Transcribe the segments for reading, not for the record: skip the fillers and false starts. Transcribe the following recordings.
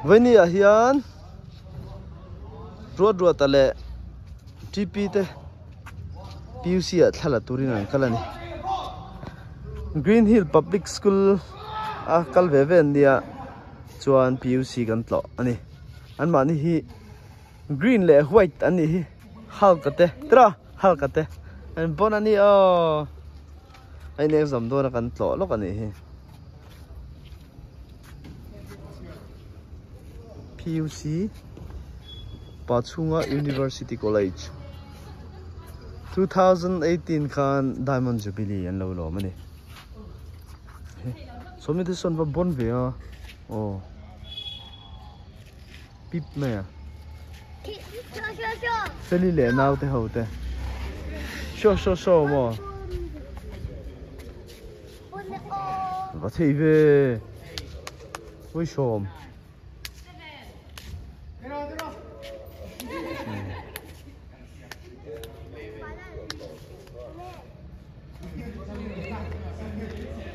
Vaini ah hian ruat ruata leh TP te PUC ah thla la turin an kal a ni. Green Hill Public School a kal ve ve an nia chuan PUC kan tlawh a ni. Anmahni hi green leh white an nih hi Hulk-a te tiraw Hulk-a te an pawn a ni aw a ineng zawm dawn a kan tlawh lawk a nih hi. PUC Pachhunga University College 2018 khan Diamond Jubilee an lo lawm a ni. Sawmi te sawn va bawn ve a aw pip mai a. Feli leh naute ho te show show show maw. Va thei ve Uisawm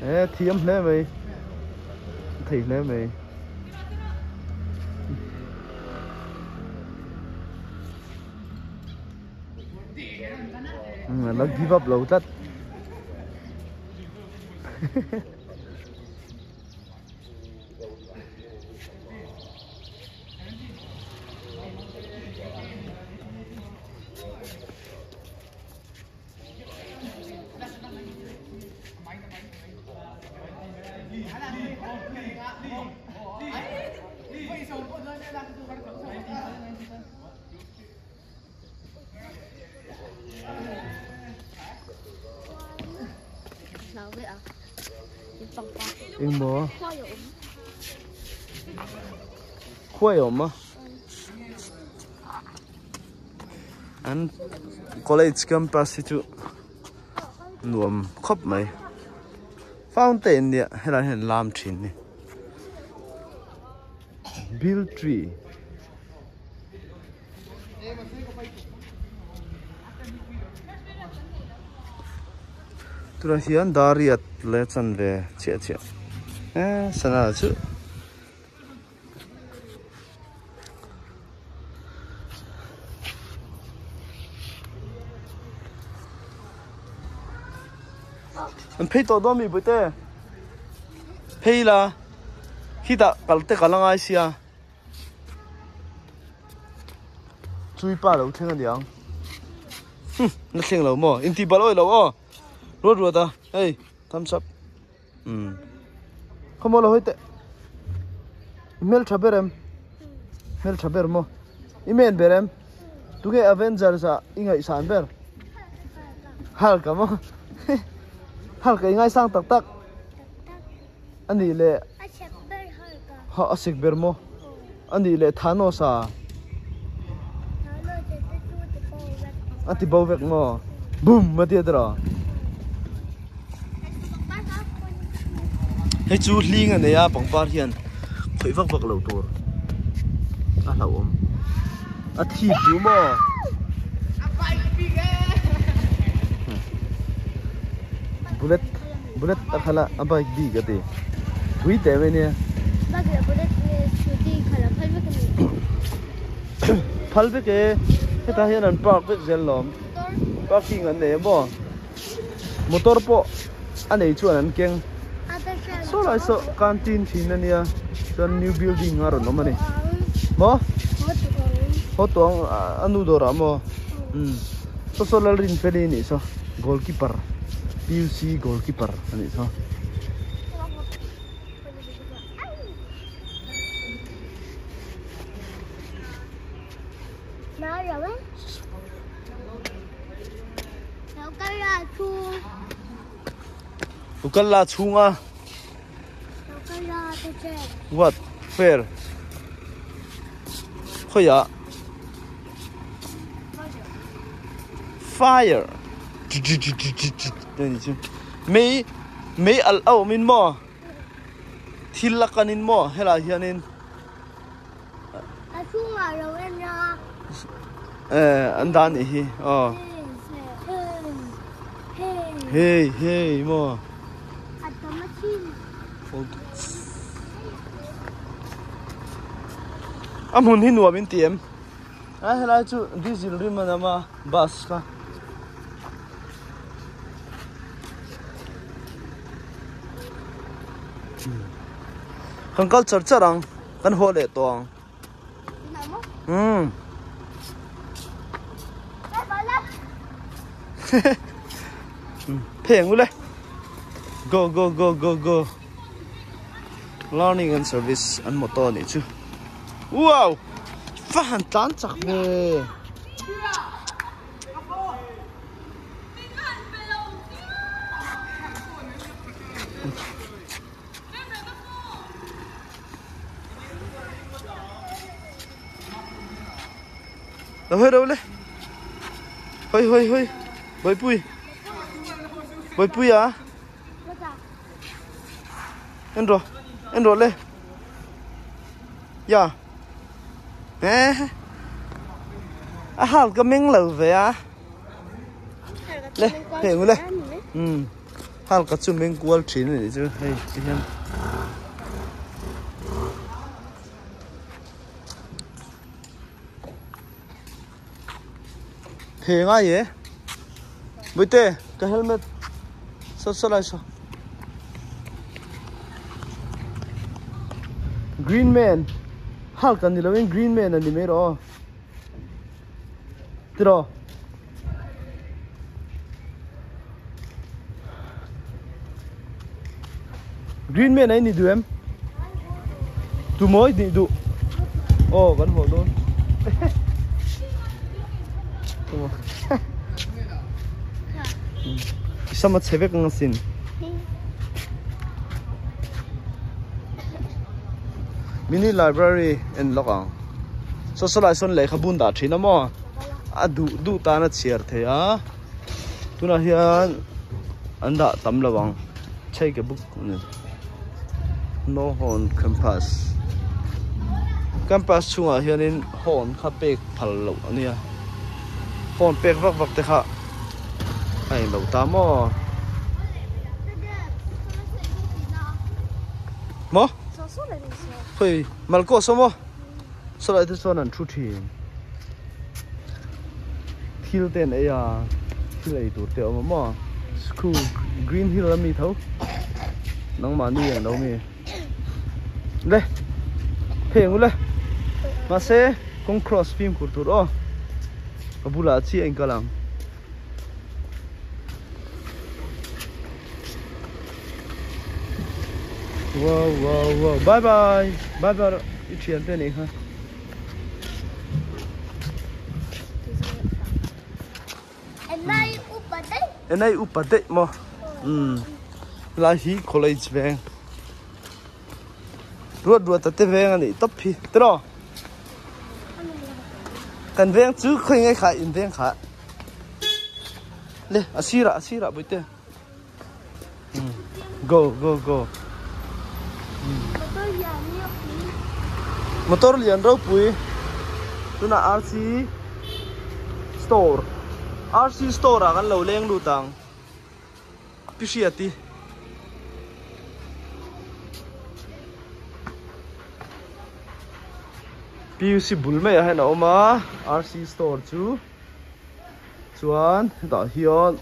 E thiam hle mai thei hle mai la give up lo tlat Engmaw? Khuai a awm a. An college campus hi chu nuam khawp mai. Fountain nia helai hian lam thin ni. Bill tree. Tunah hian dariat leh chanve chiah chiah eh sana chu an phei tawh dawn mi bawihte phei la khitah kal te ka la ngai sia. Chui pa lo thleng a niang. Hm, na thleng lo maw? Inti bal awi lo aw. Ruat ruat a, hei, thumbs up. Um. Khawmaw lo hoi teh. I hmel tha ber em? Hmel tha ber maw? I men ber em? Tunge Avengers ah i ngaihsan ber? Hulk a maw? Hulk a i ngaisang tak tak. A nih leh A sek ber har ka. Ha a sek ber maw? A nih leh Thanos a? Thanos a te chu ti bo vek. A ti bo vek maw? Boom a ti a tiraw? Hei chu hling a nei a pangpar hian khawih vak vak lo tur a hlauhawm. A thip duh maw? Bullet Bullet a khalh a, a bike bik a ti. Pui teh mai nia. Bike leh bullet nge scooty khalh a phal vek a ni. Phal vek e, hetah hian an park vek zel lawm. Parking an nei a maw? Motor pawh a nei chuan an keng. Saw lai saw canteen thin a nia, chuan new building a rawn awm a ni. Maw? Haw tawh ang a nu dawrah maw? Umm. Saw saw Lalrinfeli a nih saw, goalkeeper. PUC goalkeeper a nih chu. Lo kal la chhung a. What? Where? Khawiah? Fire mei mei alh a awm in maw thil a kan in maw helai hian in a chhungah lo en a eh an dah anih hi aw hei hei maw a tam a chin. A hmun hi nuam in ti em? A helai chu diesel rim a nam a bus kha. Kan kal char char ang kan haw leh tawh ang. Umm. Pheng ule. Go go go go go. Learning and service an motor ni chu. Wow! Fa han tlan chak ve. Lo hawi ro le. Hawi hawi hawi. Bawipui. Bawipui a. En ro. En ro le. Ya. Eh. A hal ka meng lo ve a. Le, heng le. Um. Hal ka chu meng kual thin a nih chu hei ti hian. Phe ngai e. Bawihte ka helmet saw saw lai saw. Green man hal kan ni lovin green man a ni mai rawh aw. Tiraw. Green man ai ni duh em? Tu mawi nih duh? Aw kan haw dawn. I sam a chhe vek ang asin. Mini library en lawk ang. Saw saw lai sawn lehkha bun dah thin a maw? A duh duh tan a chhiar thei a. Tunah hian an dah tam lo ang. Take a book a ni. No horn campus. Campus chhungah hianin horn kha pek phal loh a nia. Horn pek vak vak te kha a englo ta maw? Maw? Khawi Malkaw saw maw? Saw lai te chuan an thu thin. Thil te an ei a, thil ei tur te a awm a maw? School Green Hill a mi tho. Nangmahni ang lo mi. Le hei ang u le. Mahse kawng cross fimkhur tur aw. Ka bulah chiah in kal ang. Wow wow wow bye bye bye bye i thian te nih kha. Enai upa daih. Enai upa daih maw. Um lai hi college veng. Ruat ruat a te veng a nih tawp hi tiraw. Kan veng chu khawi nge kha in veng kha. Le a sirah a sirah bawihte. Go go go. Motor lian ropui. Tunah RC store. RC store ah kan lo leng lut ang. Pi Hriati. PUC bul mai ah hian a awm a RC store chu. Chuan hetah hian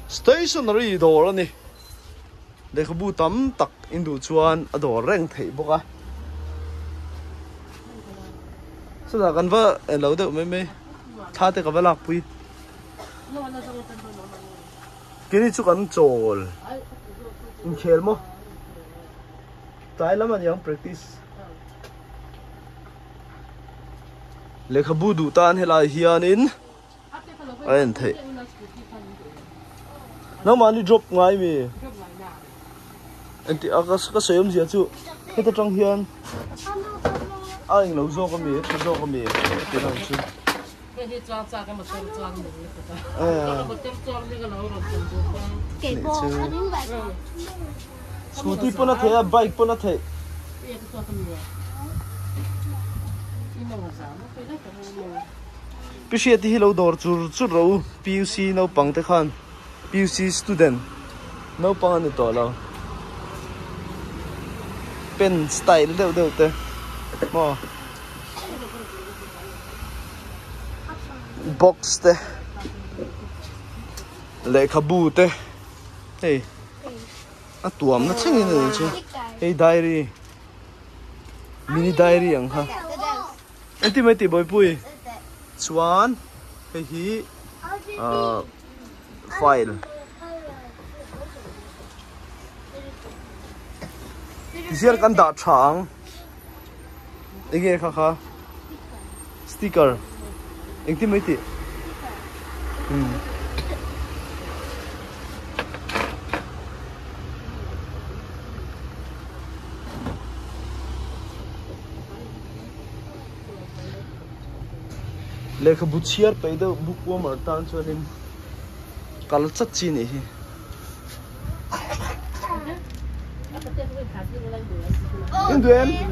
stationery dawr a ni. Lehkhabu tam tak in duh chuan a dawr reng theih bawk a. Chutah kan va lo deuh mai mai thla te ka va lak pui. Keini chu kan chawl inkhel maw? Tlai lam a niang practice. Lehkhabu duh tan helai hianin a en theih. Nangmahni drop ngai mi? Engti a ka sawi awmzia chu heta tang hian a englo zawk ami a tha zawk ami a ti lang chu. Scooty pawn a theih a bike pawn a theih. Pi Hriati hi lo dawr chur chur rawh u PUC naupang te khan PUC student naupang a ni tawh lo pen style deuh deuh te maw. Box te lehkhabu te hei a tuamna thlengin a ni chu hei diary mini diary ang kha engtin mai tih bawihpui chuan hei hi ahh file tihian kan dah tha ang enge kha kha sticker engtin mai tih umm lehkhabu chhiar peih deuh book warmer tan chuanin kal chat chi a nih hi. In duh em?